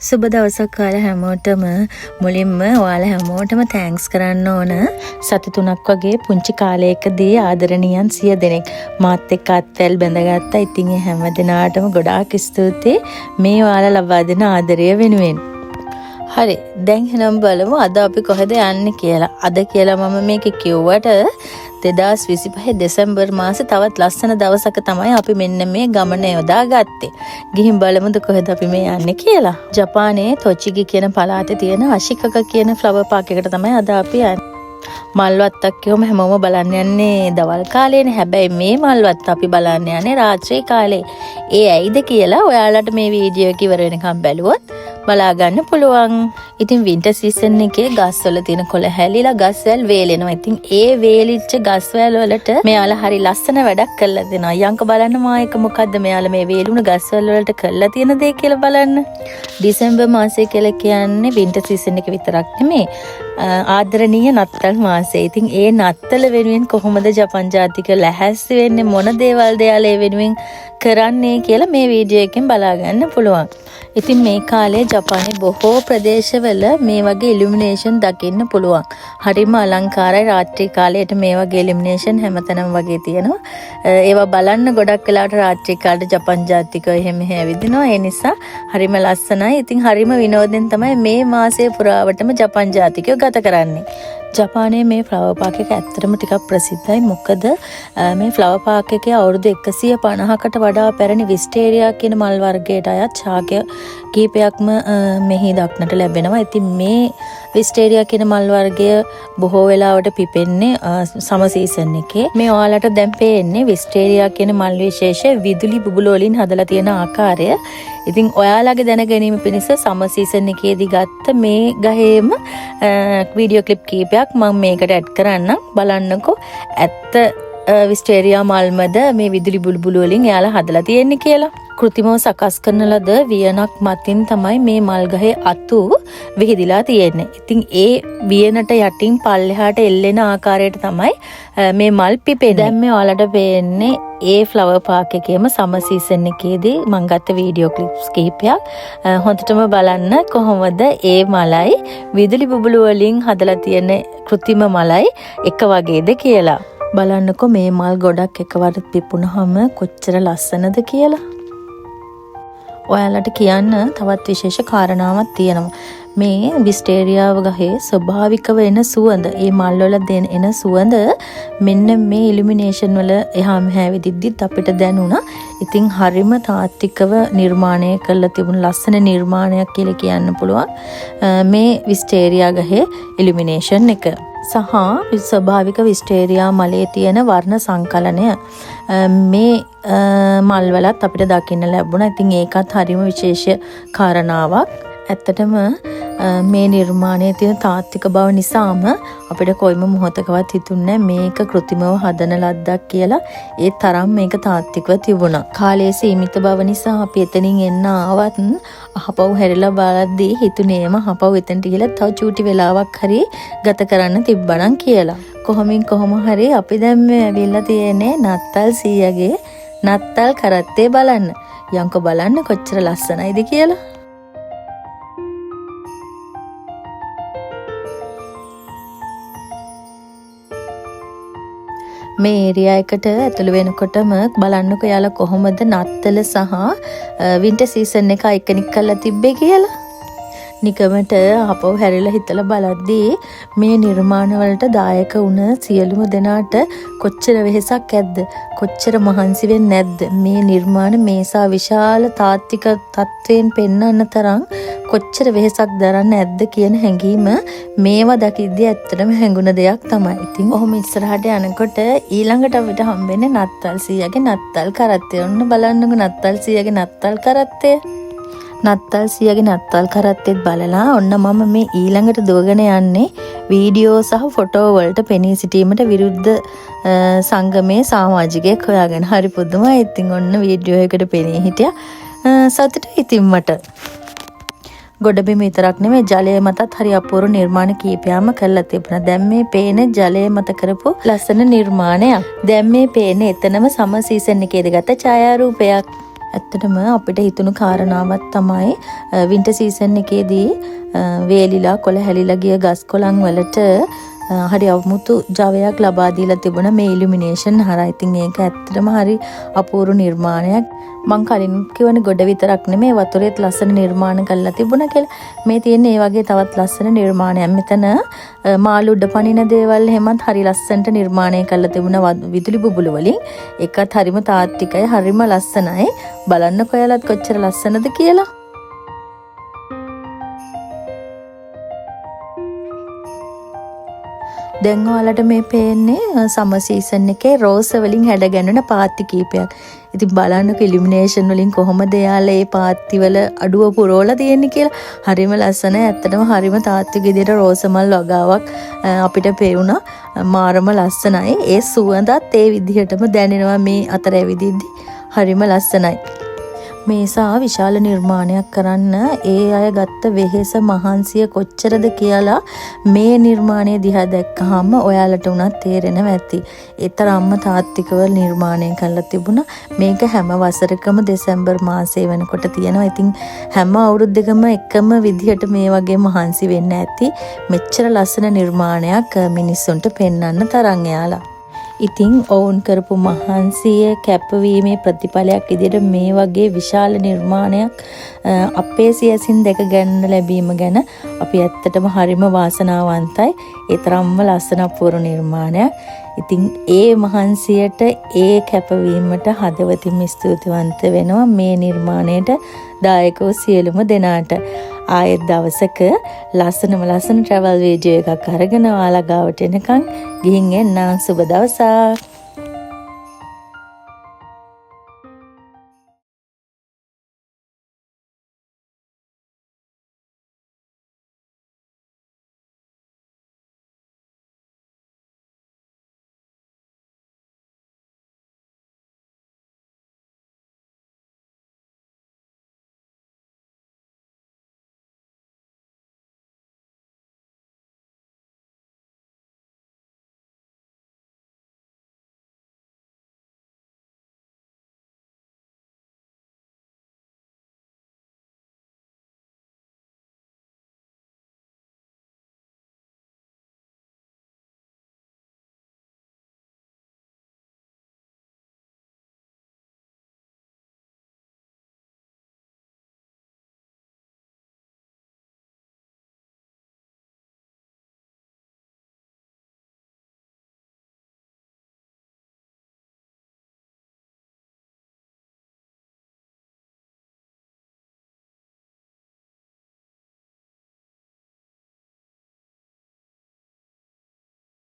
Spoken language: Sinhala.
සුබ දවසක් ඔයාලා හැමෝටම. මුලින්ම ඔයාලා හැමෝටම thanks කරන්න ඕන. සති 3ක් වගේ පුංචි කාලයකදී ආදරණීයන් 100 දෙනෙක් මාත් එක්ක අත්වැල් බැඳගත්තා. ඉතින් ඒ හැම දෙනාටම ගොඩාක් ස්තුතියි මේ ඔයාලා ලබා දෙන ආදරය වෙනුවෙන්. හරි, දැන් එහෙනම් බලමු අද අපි කොහෙද යන්නේ කියලා. අද කියලා මම මේක කිව්වට 2025 දෙසැම්බර් මාසේ තවත් ලස්සන දවසක තමයි අපි මෙන්න මේ ගමන යොදා ගත්තේ. ගිහින් බලමුද කොහෙද අපි මේ යන්නේ කියලා. ජපානයේ තොචිගි කියන පළාතේ තියෙන අශිකක කියන ෆ්ලවර් පාක් එකට තමයි අද අපි යන්නේ. මල් වත්තක් කිව්වම හැමෝම බලන්න යන්නේ දවල් කාලේනේ. හැබැයි මේ මල් වත්ත අපි බලන්න යන්නේ රාත්‍රී කාලේ. ඒ ඇයිද කියලා ඔයාලට මේ වීඩියෝ එක ඉවර වෙනකම් බැලුවොත් බලා ගන්න පුළුවන්. ඉතින් වින්ටර් සීසන් එකේ ගස්වල තියෙන කොළ හැලිලා ගස්වැල් වේලෙනවා. ඉතින් ඒ වේලිච්ච ගස්වැල් වලට මෙයාලා හරි ලස්සන වැඩක් කරලා දෙනවා. යංක බලන්න මා එක මොකද්ද මෙයාලා මේ වේලුණු ගස්වැල් වලට කරලා තියෙන දේ කියලා බලන්න. ඩිසැම්බර් මාසය කියලා කියන්නේ වින්ටර් සීසන් එක විතරක් නෙමෙයි. ආදරණීය නත්තල් මාසය. ඉතින් ඒ නත්තල වෙනුවෙන් කොහොමද ජපන් ජාතික ලැහැස්ති වෙන්නේ, මොන දේවල්ද එයාලා ඒ වෙනුවෙන් කරන්නේ කියලා මේ වීඩියෝ එකෙන් බලා ගන්න පුළුවන්. ඉතින් මේ කාලේ ජපානයේ බොහෝ ප්‍රදේශවල මේ වගේ ඉලුමිනේෂන් දකින්න පුළුවන්. හරිම අලංකාරයි රාත්‍රී කාලයට මේ වගේ ඉලුමිනේෂන් හැමතැනම වගේ තියෙනවා. ඒවා බලන්න ගොඩක් වෙලාවට රාත්‍රී කාලේ ජපන් ජාතිකයෝ එහෙම එහෙ ඇවිදිනවා. ඒ නිසා හරිම ලස්සනයි. ඉතින් හරිම විනෝදෙන් තමයි මේ මාසය පුරාවටම ජපන් ජාතිකයෝ ගත කරන්නේ. ජපානයේ මේ ෆ්ලවර් පාක් එක ඇත්තටම ටිකක් ප්‍රසිද්ධයි. මොකද මේ ෆ්ලවර් පාක් එකේ අවුරුදු 150කට වඩා පැරණි විස්ටේරියා කියන මල් වර්ගයට අයත් ශාකය කීපයක්ම මෙහි දක්නට ලැබෙනවා. ඉතින් මේ විස්ටේරියා කියන මල් වර්ගය බොහෝ වෙලාවට පිපෙන්නේ සමර් සීසන් එකේ. මේ ඔයාලට දැන් පේන්නේ විස්ටේරියා කියන මල් විශේෂය විදුලි බුබුලු වලින් හදලා තියෙන ආකාරය. ඉතින් ඔයාලගේ දැන ගැනීම පිණිස සමර් සීසන් එකේදී ගත්ත මේ ගහේම වීඩියෝ ක්ලිප් කීපයක් මම මේකට ඇඩ් කරන්නම්. බලන්නකෝ ඇත්ත විස්ටේරියා මල්මද මේ විදුලි බුබුලු වලින් එයාලා හදලා තියෙන්නේ කියලා. කෘතිමව සකස් කරන ලද වියනක් මතින් තමයි මේ මල් ගහේ අතු විහිදිලා තියෙන්නේ. ඉතින් ඒ වියනට යටින් පල්ලෙහාට එල්ලෙන ආකාරයට තමයි මේ මල් පිපෙන්නේ. දැන් මේ ඔයාලට පේන්නේ ඒ ෆ්ලවර් පාක් එකේම සමර් සීසන් එකේදී මං ගත්ත වීඩියෝ ක්ලිප්ස් කිහිපයක්. හොඳටම බලන්න කොහොමද ඒ මලයි විදුලි බුබුලු වලින් හදලා තියෙන කෘතිම මලයි එක වගේද කියලා. බලන්නකෝ මේ මල් ගොඩක් එකවර පිපුණාම කොච්චර ලස්සනද කියලා. ඔයාලට කියන්න තවත් විශේෂ කාරණාවක් තියෙනවා. මේ විස්ටේරියාව ගහේ ස්වභාවිකව එන සුවඳ, ඒ මල් වල එන සුවඳ මෙන්න මේ ඉලුමිනේෂන් වල එහා මෙහා ඇවිදිද්දිත් අපිට දැනුණා. ඉතින් හරිම තාත්විකව නිර්මාණය කරලා තිබුණු ලස්සන නිර්මාණයක් කියලා කියන්න පුළුවන් මේ විස්ටේරියා ගහේ ඉලුමිනේෂන් එක. සහ ස්වභාවික විස්ටේරියා මලේ තියෙන වර්ණ සංකලනය මේ මල් වලත් අපිට දකින්න ලැබුණා. ඉතින් ඒකත් හරිම විශේෂ කාරණාවක්. ඇත්තටම මේ නිර්මාණයේ තියෙන තාත්වික බව නිසාම අපිට කොයිම මොහොතකවත් හිතුන්නේ නෑ මේක කෘතිමව හදන ලද්දක් කියලා. ඒ තරම් මේක තාත්විකව තිබුණා. කාලයේ සීමිත බව නිසා අපි එතනින් එන්න ආවත් අහපව් හැරිලා බලද්දී හිතුනේම අහපව් එතනට ගිහලා තව චූටි වෙලාවක් හරි ගත කරන්න තිබ්බනම් කියලා. කොහොමින් කොහොම හරි අපි දැන් මේ ඇවිල්ලා තියෙන්නේ නත්තල් සීයාගේ නත්තල් කරත්තේ බලන්න. යන්කෝ බලන්න කොච්චර ලස්සනයිද කියලා. මේ ඒරියා එකට ඇතුළු වෙනකොටම බලන්නකෝ යාලා කොහොමද නත්තල සහ වින්ටර් සීසන් එක අයිකනික් කරලා තිබ්බේ කියලා. නිකමට ආපහු හැරිලා හිතලා බලද්දී මේ නිර්මාණ වලට දායක වුණ සියලුම දෙනාට කොච්චර වෙහෙසක් ඇද්ද, කොච්චර මහන්සි වෙන්නේ නැද්ද, මේ නිර්මාණ මේසා විශාල තාත්වික තත්ත්වයෙන් පෙන්වන්න තරම් කොච්චර වෙහෙසක් දරන්න ඇද්ද කියන හැඟීම මේවා දකිද්දී ඇත්තටම හැඟුණ දෙයක් තමයි. ඉතින් ඔහොම ඉස්සරහට යනකොට ඊළඟට අපිට හම්බෙන්නේ නත්තල් සීයාගේ නත්තල් කරත්තය. ඔන්න බලන්නකෝ නත්තල් සීයාගේ නත්තල් කරත්තය. නත්තල් සීයාගේ නත්තල් කරත්තෙත් බලලා ඔන්න මම මේ ඊළඟට දුවගෙන යන්නේ වීඩියෝ සහ ෆොටෝ වලට පෙනී සිටීමට විරුද්ධ සංගමයේ සමාජිකයෙක් හොයාගෙන. හරි පුදුමයි. ඉතින් ඔන්න වීඩියෝ එකට පෙනී හිටියා. සතුටුයි ඉතින් මට. ගොඩබිම විතරක් නෙමෙයි ජලය මතත් හරි අපූර්ව නිර්මාණ කීපයක්ම කරලා තිබුණා. දැන් මේ පේන ජලය මත කරපු ලස්සන නිර්මාණයක්. දැන් මේ පේන එතනම සමර් සීසන් එකේදී ගත්ත ඡායාරූපයක්. ඇත්තටම අපිට හිතුණු කාරණාවක් තමයි වින්ටර් සීසන් එකේදී වේලිලා කොළ හැලිලා ගිය ගස් කොළන් වලට හරි අමුතු ජවයක් ලබා දීලා තිබුණ මේ ඉලුමිනේෂන් හරහා. ඉතින් ඒක ඇත්තටම හරි අපූර්ව නිර්මාණයක්. මං කලින් කිව්වනේ ගොඩ විතරක් නෙමේ, වතුරේත් ලස්සන නිර්මාණ කරලා තිබුණා කියලා. මේ තියෙන්නේ ඒ වගේ තවත් ලස්සන නිර්මාණයක්. මෙතන මාළු උඩ පනින දේවල් එහෙමත් හරි ලස්සනට නිර්මාණය කරලා තිබුණා විදුලි බුබුලු වලින්. ඒකත් හරිම තාත්විකයි, හරිම ලස්සනයි. බලන්නකො ඔයාලත් කොච්චර ලස්සනද කියලා. දැන් ඔයාලට මේ පේන්නේ සමර් සීසන් එකේ රෝස වලින් හැඩගැන්වෙන පාත්ති කීපයක්. ඉතින් බලන්නකො ඉලුමිනේෂන් වලින් කොහොමද එයාලා ඒ පාත්ති වල අඩුව පුරවලා තියෙන්නේ කියලා. හරිම ලස්සනයි. ඇත්තටම හරිම තාත්වික විදියට රෝස මල් වගාවක් අපිට පෙවුණා. මාරම ලස්සනයි. ඒ සුවඳත් ඒ විදිහටම දැනෙනවා මේ අතර ඇවිදිද්දි. හරිම ලස්සනයි. මේ සා විශාල නිර්මාණයක් කරන්න ඒ අය ගත්ත වෙහෙස මහන්සිය කොච්චරද කියලා මේ නිර්මාණය දිහා දැක්කහම ඔයාලට උනත් තේරෙනවා ඇති. ඒ තරම්ම තාත්විකව නිර්මාණය කරලා තිබුණා. මේක හැම වසරකම දෙසැම්බර් මාසය වෙනකොට තියෙනවා. ඉතින් හැම අවුරුද්දකම එකම විදිහට මේ වගේ මහන්සි වෙන්න ඇති. මෙච්චර ලස්සන නිර්මාණයක් මිනිස්සුන්ට පෙන්වන්න තරම් එයාලා. ඉතින් ඔවුන් කරපු මහන්සිය කැපවීමේ ප්‍රතිඵලයක් විදිහට මේ වගේ විශාල නිර්මාණයක් අපේ සියසින් දැක ගන්න ලැබීම ගැන අපි ඇත්තටම හරිම වාසනාවන්තයි. ඒ තරම්ම ලස්සන අපූර්ව නිර්මාණයක්. ඉතින් ඒ මහන්සියට ඒ කැපවීමට හදවතින්ම ස්තුතිවන්ත වෙනවා මේ නිර්මාණයට දායක වූ සියලුම දෙනාට. ආයෙත් දවසක ලස්සනම ලස්සන ට්‍රැවල් වීඩියෝ එකක් අරගෙන ඔයාලා ගාවට එනකන් ගිහින් එන්නම්. සුබ දවසක්.